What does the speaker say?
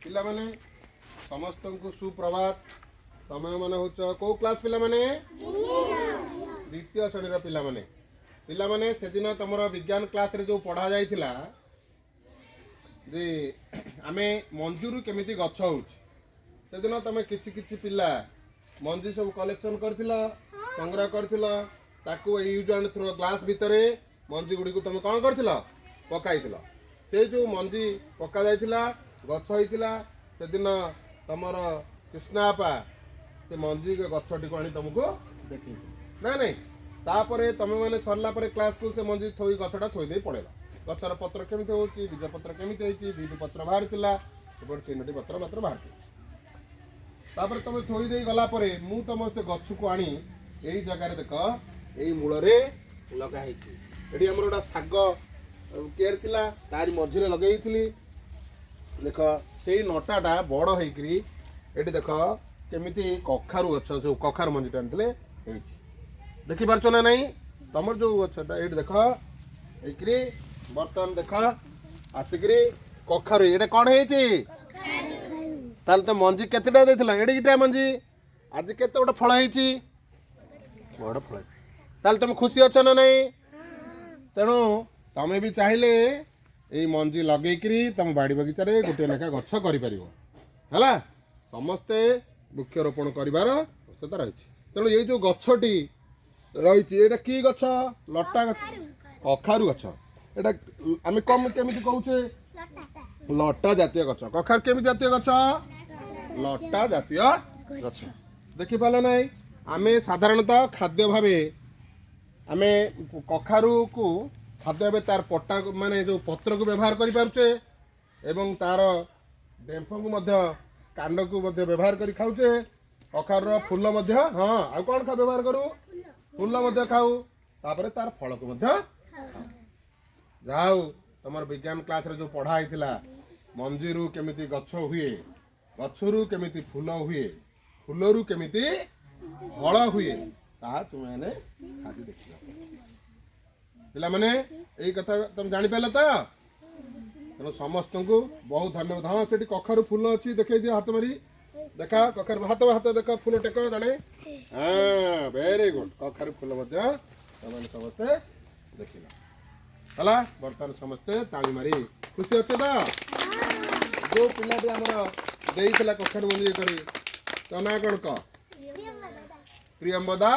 ପିଲାମାନେ, ସମସ୍ତଙ୍କୁ ସୁପ୍ରଭାତ। ତମେ ମାନେ ହଉଛ କୋଉ କ୍ଲାସ୍ ପିଲାମାନେ? ଦ୍ୱିତୀୟ ଶ୍ରେଣୀର ପିଲାମାନେ। ପିଲାମାନେ, ସେଦିନ ତମର ବିଜ୍ଞାନ କ୍ଲାସ୍ରେ ଯୋଉ ପଢ଼ା ଯାଇଥିଲା ଯେ ଆମେ ମଞ୍ଜିରୁ କେମିତି ଗଛ ହଉଛି, ସେଦିନ ତମେ କିଛି କିଛି ପିଲା ମଞ୍ଜି ସବୁ କଲେକ୍ସନ୍ କରିଥିଲ, ସଂଗ୍ରହ କରିଥିଲ। ତାକୁ ୟୁଜ୍ ଆଣ୍ଡ ଥ୍ରୋ ଗ୍ଲାସ୍ ଭିତରେ ମଞ୍ଜି ଗୁଡ଼ିକୁ ତମେ କ'ଣ କରିଥିଲ? ପକାଇଥିଲ। ସେ ଯେଉଁ ମଞ୍ଜି ପକା ଯାଇଥିଲା, ଗଛ ହେଇଥିଲା। ସେଦିନ ତମର କୃଷ୍ଣାପା ସେ ମଞ୍ଜି ଗଛଟିକୁ ଆଣି ତମକୁ ଦେଖେଇଥିଲେ ନା ନାଇଁ? ତାପରେ ତମେ ମାନେ ସରିଲା ପରେ କ୍ଲାସ୍କୁ ସେ ମଞ୍ଜି ଥୋଇ, ଗଛଟା ଥୋଇ ଦେଇ ପଳେଇଲ। ଗଛର ପତ୍ର କେମିତି ହେଉଛି, ବୀଜ ପତ୍ର କେମିତି ହେଇଛି, ଦୁଇଟି ପତ୍ର ବାହାରିଥିଲା, ଏପଟେ ତିନୋଟି ପତ୍ର ମାତ୍ର ବାହାରିଥିଲା। ତାପରେ ତମେ ଥୋଇ ଦେଇ ଗଲା ପରେ ମୁଁ ତମ ସେ ଗଛକୁ ଆଣି ଏଇ ଜାଗାରେ ଦେଖ, ଏଇ ମୂଳରେ ଲଗା ହେଇଛି। ଏଠି ଆମର ଗୋଟେ ଶାଗ ତିଆରି ଥିଲା, ତାରି ମଝିରେ ଲଗେଇଥିଲି। ଦେଖ, ସେଇ ନଟାଟା ବଡ଼ ହେଇକିରି ଏଠି ଦେଖ କେମିତି କଖାରୁ ଗଛ, ସବୁ କଖାରୁ ମଞ୍ଜିଟା ଆଣିଥିଲେ, ହେଇଛି। ଦେଖିପାରୁଛ ନା ନାଇଁ? ତମର ଯୋଉ ଗଛଟା ଏଇଠି ଦେଖ ହେଇକିରି ବର୍ତ୍ତମାନ ଦେଖ ଆସିକିରି କଖାରୁ। ଏଇଟା କ'ଣ ହେଇଛି? ତାହେଲେ ତ ମଞ୍ଜି କେତେଟା ଦେଇଥିଲ? ଏଡ଼ିକିଟା ମଞ୍ଜି, ଆଜି କେତେ ଗୋଟେ ଫଳ ହେଇଛି? ବଡ଼ ଫଳ ହେଇଛି। ତାହେଲେ ତମେ ଖୁସି ଅଛ ନା ନାଇଁ? ତେଣୁ ତମେ ବି ଚାହିଁଲେ ଏଇ ମଞ୍ଜି ଲଗେଇକିରି ତମ ବାଡ଼ି ବଗିଚାରେ ଗୋଟିଏ ଲେଖା ଗଛ କରିପାରିବ। ହେଲା, ସମସ୍ତେ ବୃକ୍ଷରୋପଣ କରିବାର ଆବଶ୍ୟକତା ରହିଛି। ତେଣୁ ଏଇ ଯୋଉ ଗଛଟି ରହିଛି, ଏଇଟା କି ଗଛ? ଲଟା ଗଛ, କଖାରୁ ଗଛ। ଏଇଟା ଆମେ କମ କେମିତି କହୁଛେ? ଲଟା ଜାତୀୟ ଗଛ। କଖାରୁ କେମିତି ଜାତୀୟ ଗଛ? ଲଟା ଜାତୀୟ ଗଛ। ଦେଖିପାରିଲ ନାହିଁ? ଆମେ ସାଧାରଣତଃ ଖାଦ୍ୟ ଭାବେ, ଆମେ କଖାରୁକୁ ଖାଦ୍ୟ ଭାବେ ତାର ପଟା ମାନେ ଯେଉଁ ପତ୍ରକୁ ବ୍ୟବହାର କରିପାରୁଛେ ଏବଂ ତାର ଡେମ୍ଫକୁ ମଧ୍ୟ, କାଣ୍ଡକୁ ମଧ୍ୟ ବ୍ୟବହାର କରି ଖାଉଛେ। କଖାରୁର ଫୁଲ ମଧ୍ୟ। ହଁ, ଆଉ କ'ଣ ଖା ବ୍ୟବହାର କରୁ? ଫୁଲ ମଧ୍ୟ ଖାଉ, ତାପରେ ତାର ଫଳକୁ ମଧ୍ୟ ଖାଉ। ଯାହା ହଉ, ତମର ବିଜ୍ଞାନ କ୍ଲାସରେ ଯେଉଁ ପଢ଼ା ହେଇଥିଲା, ମଞ୍ଜିରୁ କେମିତି ଗଛ ହୁଏ, ଗଛରୁ କେମିତି ଫୁଲ ହୁଏ, ଫୁଲରୁ କେମିତି ଫଳ ହୁଏ, ତାହା ତୁମେମାନେ ଆଜି ଦେଖିଲ। ପିଲାମାନେ, ଏଇ କଥା ତମେ ଜାଣିପାରିଲ ତ? ତେଣୁ ସମସ୍ତଙ୍କୁ ବହୁତ ଧନ୍ୟବାଦ। ହଁ, ସେଠି କଖାରୁ ଫୁଲ ଅଛି, ଦେଖେଇ ଦିଅ। ହାତ ମାରି ଦେଖା କଖାରୁ। ହାତ ହାତ ଦେଖ, ଫୁଲ ଟେକ ଜଣେ। ହଁ, ଭେରି ଗୁଡ୍। କଖାରୁ ଫୁଲ ମଧ୍ୟ ତମେ ସମସ୍ତେ ଦେଖିଲ। ହେଲା, ବର୍ତ୍ତମାନ ସମସ୍ତେ ତାଳି ମାରି ଖୁସି ଅଛ ତ? ଯୋଉ ପିଲାଟି ଆମର ଦେଇଥିଲା କଖାରୁ ମଞ୍ଜି ଇଏ କରି, ତୋ ନାଁ କ'ଣ କହ? ପ୍ରିୟମ୍ବଦା।